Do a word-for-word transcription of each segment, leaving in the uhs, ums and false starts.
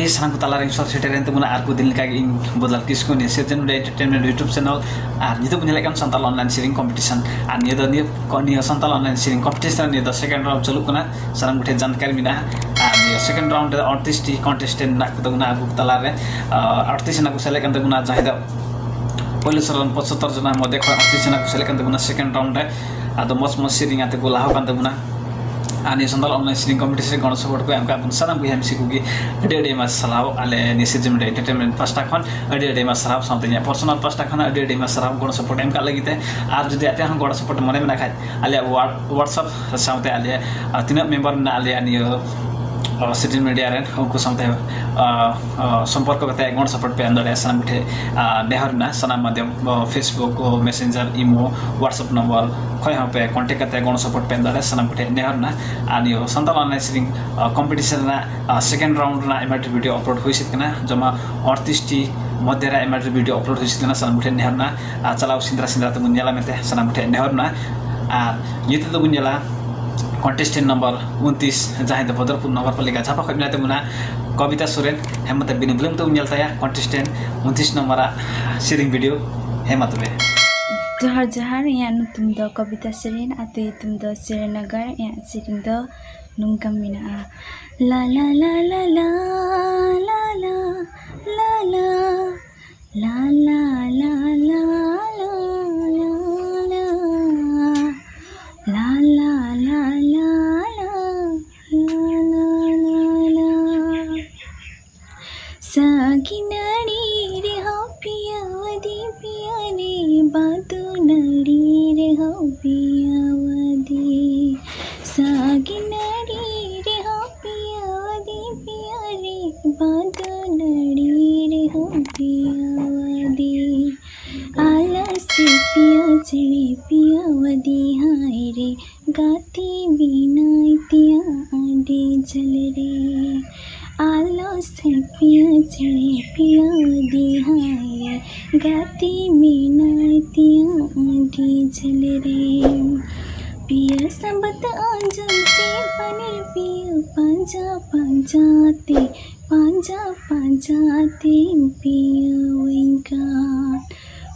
ᱥᱟᱱᱟᱢ ᱠᱚ ᱛᱟᱞᱟᱨᱮ ᱥᱚᱦᱚᱨ ᱥᱮᱴᱮᱨᱮᱱ ᱛᱟᱵᱚᱱᱟ ᱟᱨ ᱠᱚ ᱫᱤᱱ ᱞᱮᱠᱟᱜᱮ ᱤᱧ ᱵᱚᱫᱟᱞ ᱠᱤᱥᱠᱩ ᱱᱤᱭᱟᱹ ᱥᱤᱨᱡᱚᱱ ᱢᱤᱰᱤᱭᱟ ᱮᱱᱴᱟᱨᱴᱮᱱᱢᱮᱱᱴ YouTube ᱪᱮᱱᱮᱞ ᱟᱨ ᱱᱤᱛᱚᱜ ᱵᱚᱱ ᱧᱮᱞᱮᱫ ᱠᱟᱱ ᱥᱟᱱᱛᱟᱲ ᱚᱱᱞᱟᱭᱤᱱ ᱥᱮᱨᱮᱧ ᱠᱚᱢᱯᱤᱴᱤᱥᱚᱱ ᱟᱨ ᱱᱤᱭᱟᱹ ᱫᱚ ᱱᱤᱭᱟᱹ ᱱᱤᱭᱟᱹ ᱥᱟᱱᱛᱟᱲ ᱚᱱᱞᱟᱭᱤᱱ ᱥᱮᱨᱮᱧ ᱠᱚᱢᱯᱤᱴᱤᱥᱚᱱ ᱱᱤᱭᱟᱹ ᱫᱚ ᱥᱮᱠᱮᱱᱰ ᱨᱟᱣᱩᱱᱰ ᱪᱟᱹᱞᱩᱜ ᱠᱟᱱᱟ᱾ ᱥᱟᱱᱟᱢ ᱠᱚᱴᱷᱮᱱ ᱡᱟᱱᱠᱟᱨᱤ ᱢᱮᱱᱟᱜᱼᱟ᱾ ᱟᱨ ᱱᱤᱭᱟᱹ ᱥᱮᱠᱮᱱᱰ ᱨᱟᱣᱩᱱᱰ ᱨᱮ ᱟᱴᱛᱨᱤᱥ ᱴᱤ ᱠᱚᱱᱴᱮᱥᱴᱮᱱᱴ ᱢᱮᱱᱟᱜ ᱠᱚ ᱛᱟᱵᱚᱱᱟ ᱟᱵᱚ ᱛᱟᱞᱟᱨᱮ᱾ ᱟᱴᱛᱨᱤᱥ ᱡᱚᱱᱟ ᱠᱚ ᱥᱮᱞᱮᱫ ᱠᱟᱱ ᱛᱟᱵᱚᱱᱟ, ᱡᱟᱦᱟᱸᱭ ᱫᱚ ᱯᱳᱭᱞᱳ ᱥᱚᱨᱚᱱ ᱯᱚᱸᱪᱟᱛᱛᱳᱨ ᱡᱚᱱᱟ ᱢᱚᱫᱽᱫᱷᱮ ᱠᱷᱚᱱ ᱟᱴᱛᱨᱤᱥ ᱡᱚᱱᱟ ᱠᱚ ᱥᱮᱞᱮᱫ ᱠᱟᱱ ᱛᱟᱵᱚᱱᱟ ᱥᱮᱠᱮᱱᱰ ᱨᱟᱣᱩᱱᱰ ᱨᱮ᱾ ᱟᱫᱚ ᱢᱚᱡᱽ ᱢᱚᱡᱽ ᱥᱮᱨᱮᱧ ᱟᱛᱮ ᱠᱚ ᱞᱟᱦᱟᱣ ᱠᱟᱱ ᱛᱟᱵᱚᱱᱟ᱾ ᱟᱨ ᱱᱤᱭᱟᱹ ᱥᱟᱱᱛᱟᱲ ᱚᱱᱞᱟᱭᱤᱱ ᱥᱮᱨᱮᱧ ᱠᱚᱢᱯᱤᱴᱤᱥᱚᱱ ᱨᱮ ᱜᱚᱲᱚ ᱥᱚᱯᱚᱦᱚᱫ ᱠᱚ ᱮᱢ ᱠᱟᱜ ᱵᱚᱱ ᱥᱟᱱᱟᱢ ᱵᱚᱭᱦᱟ ᱢᱤᱥᱤ ᱠᱚᱜᱮ ᱟᱹᱰᱤ ᱟᱹᱰᱤ ᱟᱭᱢᱟ ᱥᱟᱨᱦᱟᱣ᱾ ᱟᱞᱮ ᱱᱤᱭᱟᱹ ᱥᱤᱨᱡᱚᱱ ᱢᱤᱰᱤᱭᱟ ᱮᱱᱴᱟᱨᱴᱮᱱᱢᱮᱱᱴ ᱯᱟᱥᱴᱟ ᱠᱷᱚᱱ ᱟᱹᱰᱤ ᱟᱹᱰᱤ ᱟᱭᱢᱟ ᱥᱟᱨᱦᱟᱣ, ᱥᱟᱶᱛᱮ ᱤᱧᱟᱹᱜ ᱯᱟᱨᱥᱚᱱᱟᱞ ᱯᱟᱥᱴᱟ ᱠᱷᱚᱱ ᱟᱹᱰᱤ ᱟᱹᱰᱤ ᱟᱭᱢᱟ ᱥᱟᱨᱦᱟᱣ ᱜᱚᱲᱚ ᱥᱚᱯᱚᱦᱚᱫ ᱮᱢ ᱠᱟᱜ ᱞᱟᱹᱜᱤᱫ ᱛᱮ᱾ ᱟᱨ ᱡᱩᱫᱤ ᱟᱯᱮ ᱦᱚᱸ ᱜᱚᱲᱚ ᱥᱚᱯᱚᱦᱚᱫ ᱢᱚᱱᱮ ᱢᱮᱱᱟᱜ ᱠᱷᱟᱡ, ᱟᱞᱮᱭᱟᱜ WhatsApp ᱥᱟᱶᱛᱮ ᱟᱞᱮᱭᱟᱜ ᱛᱤᱱᱟᱹᱜ ᱢᱮᱢᱵᱟᱨ ᱢᱮᱱᱟᱜ ᱞᱮᱭᱟ ᱱᱤᱭᱟᱹ ᱥᱤᱨᱡᱚᱱ ᱢᱤᱰᱤᱭᱟ ᱨᱮᱱ, ᱩᱱᱠᱩ ᱥᱟᱶᱛᱮ ᱥᱚᱢᱯᱚᱨᱠᱚ ᱠᱟᱛᱮ ᱜᱚᱲᱚ ᱥᱚᱯᱚᱦᱚᱫ ᱯᱮ ᱮᱢ ᱫᱟᱲᱮᱭᱟᱜᱼᱟ᱾ ᱥᱟᱱᱟᱢ ᱠᱚᱴᱷᱮᱱ ᱱᱮᱦᱚᱨ ᱢᱮᱱᱟᱜᱼᱟ, ᱥᱟᱱᱟᱢ ᱢᱟᱫᱽᱫᱷᱚᱢ Facebook, Messenger, ᱤᱢᱳ, WhatsApp ᱱᱚᱢᱵᱚᱨ ᱠᱷᱚᱱ ᱦᱚᱸ ᱯᱮ ᱠᱚᱱᱴᱮᱠᱴ ᱠᱟᱛᱮ ᱜᱚᱲᱚ ᱥᱚᱯᱚᱦᱚᱫ ᱯᱮ ᱮᱢ ᱫᱟᱲᱮᱭᱟᱜᱼᱟ᱾ ᱥᱟᱱᱟᱢ ᱠᱚᱴᱷᱮᱱ ᱱᱮᱦᱚᱨ ᱢᱮᱱᱟᱜᱼᱟ᱾ ᱟᱨ ᱱᱤᱭᱟᱹ ᱥᱟᱱᱛᱟᱲ ᱚᱱᱞᱟᱭᱤᱱ ᱥᱮᱨᱮᱧ ᱠᱚᱢᱯᱤᱴᱤᱥᱚᱱ ᱨᱮᱱᱟᱜ ᱥᱮᱠᱮᱱᱰ ᱨᱟᱣᱩᱱᱰ ᱨᱮᱱᱟᱜ ᱮᱢᱟᱴᱨᱤ ᱵᱷᱤᱰᱤᱭᱳ ᱟᱯᱞᱳᱰ ᱦᱩᱭ ᱥᱟᱹᱛ ᱠᱟᱱᱟ᱾ ᱡᱚᱢᱟ ᱟᱴᱛᱨᱤᱥ ᱴᱤ ᱢᱚᱫᱽᱫᱷᱮ ᱨᱮ ᱮᱢᱟᱴᱨᱤ ᱵᱷᱤᱰᱤᱭᱳ ᱟᱯᱞᱳᱰ ᱦᱩᱭ ᱥᱟᱹᱛ ᱠᱟᱱᱟ᱾ ᱥᱟᱱᱟᱢ ᱠᱚᱴᱷᱮᱱ ᱱᱮᱦᱚᱨ ᱢᱮᱱᱟᱜᱼᱟ᱾ ᱟᱨ ᱪᱟᱞᱟᱣ ᱥᱮᱸᱫᱽᱨᱟ ᱥᱮᱸᱫᱽᱨᱟ ᱛᱮᱵᱚᱱ ᱧᱮᱞᱟ ᱢᱮᱱᱛᱮ ᱥᱟᱱᱟᱢ ᱠᱚᱴᱷᱮᱱ ᱱᱮᱦᱚᱨ ᱢᱮᱱᱟᱜᱼᱟ᱾ ᱟᱨ ᱱᱤᱛᱚᱜ ᱫᱚᱵᱚᱱ ᱧᱮᱞᱟ ᱠᱚᱱᱴᱮᱥᱴᱮᱱᱴ ᱱᱚᱢᱵᱚᱨ ᱩᱱᱛᱨᱤᱥ, ᱡᱟᱦᱟᱸᱭ ᱫᱚ ᱵᱚᱫᱚᱨᱯᱩᱨ ᱱᱚᱜᱚᱨᱯᱟᱞᱤᱠᱟ ᱡᱷᱟᱯᱟ ᱠᱷᱚᱱ ᱢᱮᱱᱟᱭ ᱛᱟᱵᱚᱱᱟ ᱠᱚᱵᱤᱛᱟ ᱥᱚᱨᱮᱱ᱾ ᱦᱮᱸ, ᱢᱟ ᱛᱚᱵᱮ ᱵᱤᱱᱟᱹ ᱵᱤᱞᱚᱢ ᱛᱮᱵᱚᱱ ᱧᱮᱞ ᱛᱟᱭᱟ ᱠᱚᱱᱴᱮᱥᱴᱮᱱᱴ ᱩᱱᱛᱨᱤᱥ ᱱᱚᱢᱵᱚᱨᱟᱜ ᱥᱮᱨᱮᱧ ᱵᱷᱤᱰᱤᱭᱳ᱾ ᱦᱮᱸ, ᱢᱟ ᱛᱚᱵᱮ᱾ ᱡᱚᱦᱟᱨ ᱡᱚᱦᱟᱨ, ᱤᱧᱟᱹᱜ ᱧᱩᱛᱩᱢ ᱫᱚ ᱠᱚᱵᱤᱛᱟ ᱥᱚᱨᱮᱱ, ᱟᱹᱛᱩ ᱧᱩᱛᱩᱢ ᱫᱚ ᱥᱤᱨᱤᱱᱚᱜᱚᱨ᱾ ᱤᱧᱟᱹᱜ ᱥᱮᱨᱮᱧ ᱫᱚ ᱱᱚᱝᱠᱟ ᱢᱮᱱᱟᱜᱼᱟ᱾ ᱞᱟ ᱞᱟ ᱞᱟ ᱞᱟ ᱞᱟ, ᱞᱟ ᱞᱟ, ᱞᱟ ᱞᱟ, ᱞᱟ ᱞᱟ ᱞᱟ ᱞᱟ ᱞᱟ ᱞᱟ, ᱞᱟ ᱞᱟ ᱞᱟ ᱞᱟ ᱞᱟ ᱞᱟ, ᱞᱟ ᱞᱟ ᱞᱟ ᱞᱟ᱾ ᱥᱟᱹᱜᱤ ᱱᱟᱹᱲᱤ ᱨᱮᱦᱚᱸ ᱯᱤᱭᱟᱹᱣᱟᱫᱤ ᱯᱤᱭᱟᱹ ᱨᱮ, ᱵᱟᱫᱩ ᱱᱟᱹᱲᱤ ᱨᱮᱦᱚᱸ ᱯᱤᱭᱟᱹᱣᱟᱫᱤ᱾ ᱥᱟᱹᱜᱤ ᱱᱟᱹᱲᱤ ᱨᱮᱦᱚᱸ ᱯᱤᱭᱟᱹᱣᱟᱫᱤ ᱯᱤᱭᱟᱹ ᱨᱮ, ᱵᱟᱫᱩ ᱱᱟᱹᱲᱤ ᱨᱮᱦᱚᱸ ᱯᱤᱭᱟᱹᱣᱟᱫᱤ᱾ ᱟᱞᱟᱥ ᱯᱤᱭᱟᱹ ᱪᱮᱬᱮ ᱯᱤᱭᱟᱹᱣᱟᱫᱤ ᱦᱟᱭ ᱨᱮ, ᱜᱟᱛᱮ ᱢᱮᱱᱟᱭ ᱛᱤᱭᱟ ᱟᱹᱰᱤ ᱡᱷᱟᱹᱞ ᱨᱮ᱾ ᱟᱞᱚ ᱥᱮ ᱯᱤᱭᱟᱹ ᱪᱮᱬᱮ ᱯᱤᱭᱟᱹᱣᱟᱫᱤ ᱦᱟᱭ ᱨᱮ, ᱜᱟᱛᱮ ᱢᱮᱱᱟᱭ ᱛᱤᱭᱟ ᱟᱹᱰᱤ ᱡᱷᱟᱹᱞ ᱨᱮ᱾ ᱯᱤᱭᱟᱹ ᱥᱟᱵᱟᱫ ᱟᱸᱡᱚᱢ ᱛᱮ ᱯᱟᱱᱤᱨ ᱯᱤᱭᱟᱹ ᱯᱟᱸᱡᱟ ᱯᱟᱸᱡᱟ ᱛᱮ ᱯᱟᱸᱡᱟ ᱯᱟᱸᱡᱟ ᱛᱮᱢ ᱯᱤᱭᱟᱹᱣᱟᱹᱧ ᱠᱟᱱ᱾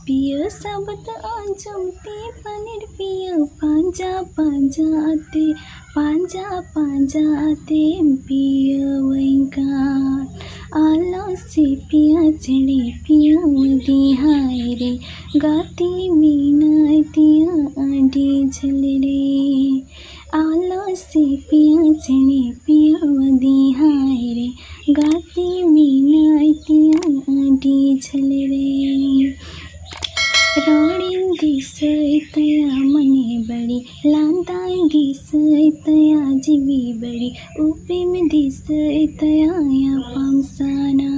ᱯᱤᱭᱟᱹ ᱥᱟᱵᱫ ᱟᱸᱡᱚᱢ ᱛᱮ ᱯᱟᱱᱤᱨ ᱯᱤᱭᱟᱹ ᱯᱟᱸᱡᱟ ᱯᱟᱸᱡᱟ ᱛᱮ, ᱯᱟᱸᱡᱟ ᱯᱟᱸᱡᱟ ᱛᱮᱢ ᱯᱤᱭᱟᱹᱣᱟᱹᱧ ᱠᱟᱱ᱾ ᱟᱞᱚ ᱥᱮ ᱯᱤᱭᱟ ᱪᱮᱬᱮ ᱯᱤᱭᱟᱹᱣ ᱫᱤᱦᱟᱭ ᱨᱮ, ᱜᱟᱛᱮ ᱢᱮᱱᱟᱭ ᱛᱤᱭᱟ ᱟᱹᱰᱤ ᱡᱷᱟᱹᱞ ᱨᱮ᱾ ᱟᱞᱚ ᱥᱮ ᱯᱤᱭᱟ ᱪᱮᱬᱮ ᱯᱤᱭᱟᱹᱣ ᱫᱤᱦᱟᱭ ᱨᱮ, ᱜᱟᱛᱮ ᱢᱮᱱᱟᱭ ᱛᱤᱭᱟ ᱟᱹᱰᱤ ᱡᱷᱟᱹᱞ ᱨᱮ᱾ ᱨᱚᱲᱤᱧ ᱫᱤᱥᱟᱹᱭ ᱛᱟᱭᱟ ᱢᱟᱱᱮ ᱵᱟᱹᱲᱤ, ᱞᱟᱸᱫᱟᱭ ᱫᱤᱥᱟᱹᱭ ᱛᱟᱭᱟ ᱡᱤᱣᱤ ᱵᱟᱹᱲᱤ, ᱩᱯᱮᱢ ᱫᱤᱥᱟᱹᱭ ᱛᱟᱭᱟ ᱧᱟᱯᱟᱢ ᱥᱟᱱᱟ᱾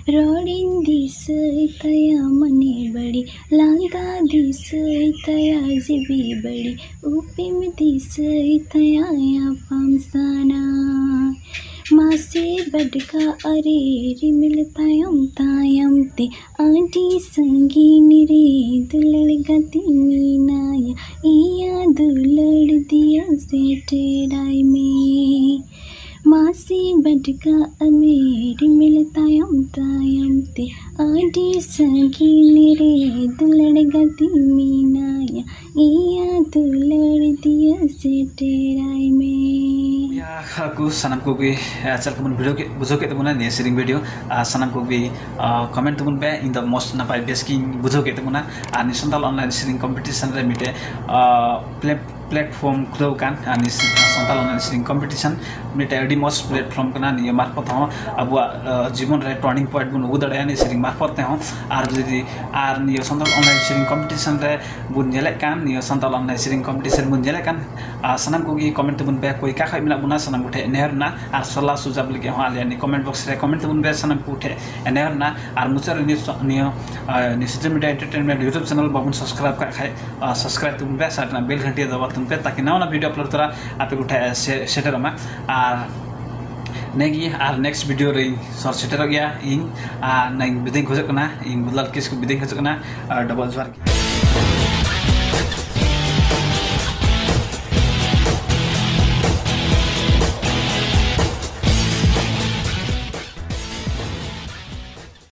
ᱨᱚᱲᱤᱧ ᱫᱤᱥᱟᱹᱭ ᱛᱟᱭᱟ ᱢᱟᱱᱮ ᱵᱟᱹᱲᱤ, ᱞᱟᱸᱫᱟ ᱫᱤᱥᱟᱹᱭ ᱛᱟᱭᱟ ᱡᱤᱣᱤ ᱵᱟᱹᱲᱤ, ᱩᱯᱮᱢ ᱫᱤᱥᱟᱹᱭ ᱛᱟᱭᱟ ᱧᱟᱯᱟᱢ ᱥᱟᱱᱟ᱾ ᱢᱟᱥᱮ ᱵᱟᱰᱠᱟ ᱟᱨᱮ ᱨᱤᱢᱤᱞ ᱛᱟᱭᱚᱢ ᱛᱟᱭᱚᱢ ᱛᱮ, ᱟᱹᱰᱤ ᱥᱟᱺᱜᱤᱧ ᱨᱮ ᱫᱩᱞᱟᱹᱲ ᱜᱟᱛᱮ ᱢᱮᱱᱟᱭᱟ, ᱤᱭᱟ ᱫᱩᱞᱟᱹᱲ ᱫᱤᱭᱟ ᱥᱮᱴᱮᱨᱟᱭ ᱢᱮ᱾ ᱢᱟᱥᱮ ᱵᱟᱰᱠᱟ ᱟᱢᱮ ᱨᱤᱢᱤᱞ ᱛᱟᱭᱚᱢ ᱛᱟᱭᱚᱢ ᱛᱮ, ᱟᱹᱰᱤ ᱥᱟᱺᱜᱤᱧ ᱨᱮ ᱫᱩᱞᱟᱹᱲ ᱜᱟᱛᱮ ᱢᱮᱱᱟᱭᱟ, ᱤᱭᱟ ᱫᱩᱞᱟᱹᱲ ᱫᱤᱭᱟ ᱥᱮᱴᱮᱨᱟᱭ ᱢᱮ᱾ ᱵᱚᱭᱦᱟ ᱠᱚ ᱥᱟᱱᱟᱢ ᱠᱚᱜᱮ, ᱟᱨ ᱪᱮᱫ ᱞᱮᱠᱟ ᱵᱚᱱ video ᱠᱮᱫ, ᱵᱩᱡᱷᱟᱹᱣ ᱠᱮᱫ ᱛᱟᱵᱚᱱᱟ ᱱᱤᱭᱟᱹ ᱥᱮᱨᱮᱧ video, ᱟᱨ ᱥᱟᱱᱟᱢ ᱠᱚᱜᱮ, ᱟᱨ comment ᱛᱮᱵᱚᱱ ᱯᱮ, ᱤᱧ ᱫᱚ ᱢᱚᱡᱽ ᱱᱟᱯᱟᱭ ᱵᱮᱥ ᱜᱤᱧ ᱵᱩᱡᱷᱟᱹᱣ ᱠᱮᱫ ᱛᱟᱵᱚᱱᱟ᱾ ᱟᱨ ᱱᱤᱭᱟᱹ ᱥᱟᱱᱛᱟᱲ online ᱥᱮᱨᱮᱧ competition ᱨᱮ ᱢᱤᱫᱴᱮᱡ, ᱟᱨ, play-, platform ᱠᱷᱩᱞᱟᱹᱣ ᱠᱟᱱ, ᱟᱨ ᱱᱤᱭᱟᱹ ᱥᱟᱱᱛᱟᱲ online ᱥᱮᱨᱮᱧ competition ᱢᱤᱫᱴᱮᱡ ᱟᱹᱰᱤ ᱢᱚᱡᱽ platform ᱠᱟᱱᱟ᱾ ᱱᱤᱭᱟᱹ ᱢᱟᱨᱯᱷᱚᱛ ᱦᱚᱸ ᱟᱵᱚᱣᱟᱜ, ᱟᱨ, ᱡᱤᱵᱚᱱ ᱨᱮ turning point ᱵᱚᱱ ᱟᱹᱜᱩ ᱫᱟᱲᱮᱭᱟᱜᱼᱟ ᱱᱤᱭᱟᱹ ᱥᱮᱨᱮᱧ ᱢᱟᱨᱯᱷᱚᱛ ᱛᱮᱦᱚᱸ᱾ ᱟᱨ ᱡᱩᱫᱤ, ᱟᱨ ᱱᱤᱭᱟᱹ ᱥᱟᱱᱛᱟᱲ online ᱥᱮᱨᱮᱧ competition ᱨᱮ ᱵᱚᱱ ᱧᱮᱞᱮᱫ ᱠᱟᱱ, ᱱᱤᱭᱟᱹ ᱥᱟᱱᱛᱟᱲ online ᱥᱮᱨᱮᱧ competition ᱵᱚᱱ ᱧᱮᱞᱮᱫ ᱠᱟᱱ, ᱟᱨ ᱥᱟᱱᱟᱢ ᱠᱚᱜᱮ comment ᱛᱮᱵᱚᱱ ᱯᱮ, ᱚᱠᱚᱭ ᱚᱠᱟ ᱠᱷᱚᱡ ᱢᱮᱱᱟᱜ ᱵᱚᱱᱟ, ᱥᱟᱱᱟᱢ ᱠᱚᱴᱷᱮᱱ ᱱᱮᱦᱚᱨ ᱨᱮᱱᱟᱜ, ᱟᱨ ᱥᱟᱞᱟ ᱥᱩᱡᱟᱵ ᱞᱟᱹᱜᱤᱫ ᱦᱚᱸ ᱟᱞᱮᱭᱟᱜ ᱱᱤᱭᱟᱹ comment box ᱨᱮ comment ᱛᱮᱵᱚᱱ ᱯᱮ, ᱥᱟᱱᱟᱢ ᱠᱚᱴᱷᱮᱱ ᱱᱮᱦᱚᱨ ᱨᱮᱱᱟᱜ᱾ ᱟᱨ ᱢᱩᱪᱟᱹᱫ ᱨᱮ ᱱᱤᱭᱟᱹ ᱥᱚ-, ᱱᱤᱭᱟ, ᱟᱨ, ᱱᱤᱭᱟᱹ social media entertainment YouTube channel ᱵᱟᱵᱚᱱ subscribe ᱠᱟᱜ ᱠᱷᱟᱡ, ᱟᱨ, subscribe ᱛᱟᱵᱚᱱ ᱯᱮ, ᱥᱟᱶ ᱨᱮᱱᱟᱜ bell ᱜᱷᱟᱱᱴᱤ ᱫᱟᱵᱟᱣ ᱛᱟᱵᱚᱱ ᱯᱮ, ᱛᱟᱠᱤ ᱱᱟᱣᱟ ᱱᱟᱣᱟ video upload ᱛᱚᱨᱟ ᱟᱯᱮ ᱠᱚᱴᱷᱮᱱ ᱥᱮ-, ᱥᱮᱴᱮᱨᱚᱜ ᱢᱟ᱾ ᱟᱨ ᱱᱤᱭᱟᱹ ᱜᱮ, ᱟᱨ next video ᱨᱮᱧ ᱥᱚᱨ ᱥᱮᱴᱮᱨᱚᱜ ᱜᱮᱭᱟ ᱤᱧ᱾ ᱟᱨ ᱱᱤᱭᱟᱹ ᱵᱤᱫᱟᱹᱧ ᱠᱷᱚᱡᱚᱜ ᱠᱟᱱᱟ, ᱤᱧ ᱵᱚᱫᱞᱟᱞ ᱠᱤᱥᱠᱩ ᱵᱤᱫᱟᱹᱧ ᱠᱷᱚᱡᱚᱜ ᱠᱟᱱᱟ᱾ ᱟᱨ ᱰᱚᱵᱚᱞ ᱡᱚᱦᱟᱨ ᱜᱮ᱾